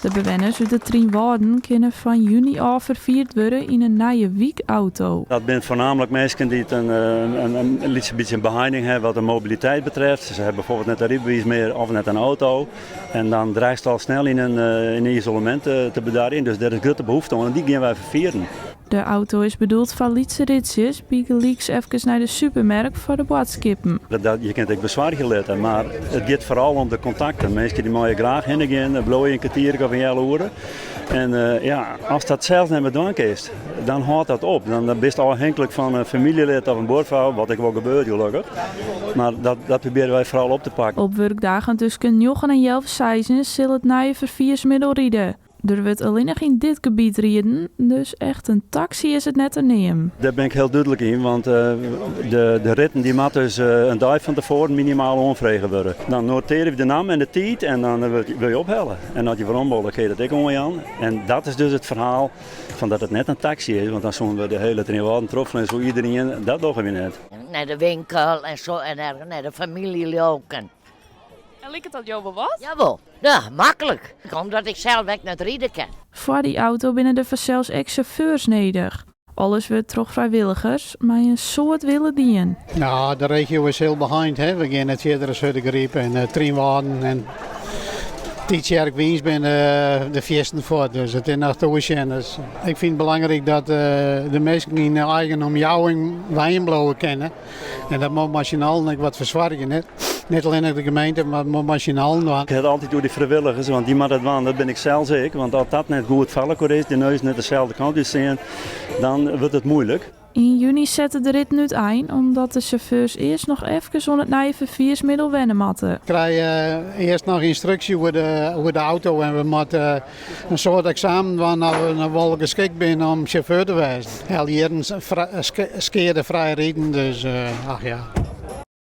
De bewenners út de Trynwâlden kinne fan juny ôf ferfierd wurde yn in nije wykauto. Dat binne foarnaamlik minsken dy't in, in, in lytse bytsje in beheining hawwe wat de mobiliteit betreft. Se hawwe bijvoorbeeld net in rydbewiis mear of net in auto. En dan dreigst al snel yn in, eh, in isolemint te, te bedarjen. Dus dêr is grutte behoefte oan en dy gean wy ferfieren. De auto is bedoeld foar lytse ritsjes, bygelyks efkes nei de supermerk foar de boadskippen. Dat, je kinne it ek besoargje litte, mar it giet foaral om de kontakten. Minsken dy meie graach hinne gean, bliuwe in kertierke of in healoere. En uh, ja, ast dat sels net mear dwaan kinst, dan hâldt dat op. Dan, dan bist ôfhinklik fan in famyljelid of in buorfrou, wat ek wol gebeurt gelokkich. Mar dat, dat probearje wy foaral op te pakken. Op wurkdagen tusken njoggen en healwei seizen sil it nije ferfiersmiddel ride. Der wurdt allinnich yn dit gebiet riden, dus echt in taksy is it net te neamen. Dêr bin ik hiel dúdlik yn, want de, de ritten dy moatte dus in dei fan tefoaren minimaal oanfrege wurde. Dan notearje we de namme en de tiid en dan wurde je ophelle. En as je werom wolle, kinne je dat ek oanjaan. En dat is dus it ferhaal fan dat it net in taksy is, want dan soene we de hiele Trynwâlden trochfleane, soe iderien, dat dogge we net. Nei de winkel en sa en ergens nei de famylje en. En liket dat jo wol wat? Jawol, ja, maklik. Omdat ik sels ek net ride kin. Foar dy auto binne der fansels ek sjauffeurs nedich. Alles wurdt troch frijwilligers mei in soad wille dien. Ja, de regio is hiel beheind. Hè. We gean net fierder as Hurdegaryp en uh, Trynwâlden en Tytsjerk Wyns binne de, de fiersten fuort. Dus it is noch te oersjen. Dus ik fyn it belangryk dat uh, de minsken yn de eigen omjouwing wenjen bliuwe kinne. En dat moat mei syn allen ek wat fersoargje. Net, net allinnich de gemeente, mar moat mei syn allen dwaan. Ik ha it altyd oer dy frijwilligers, want dy moatte it dwaan. Dat bin ik sels ek. Want as dat net goed foar elkoar is, de neus net deselde kant út stean, dan wurdt it muoilik. Yn juny sette de ritten útein, omdat de sjauffeurs earst noch efkes oan it nije ferfiersmiddel wenne moatte. We krije earst noch ynstruksje oer de, oer de auto en we moatte in soad eksamen dwaan oft we noch wol geskikt binne om sjauffeur te wêzen. Al jierren skeadefrij riden, dus ach ja.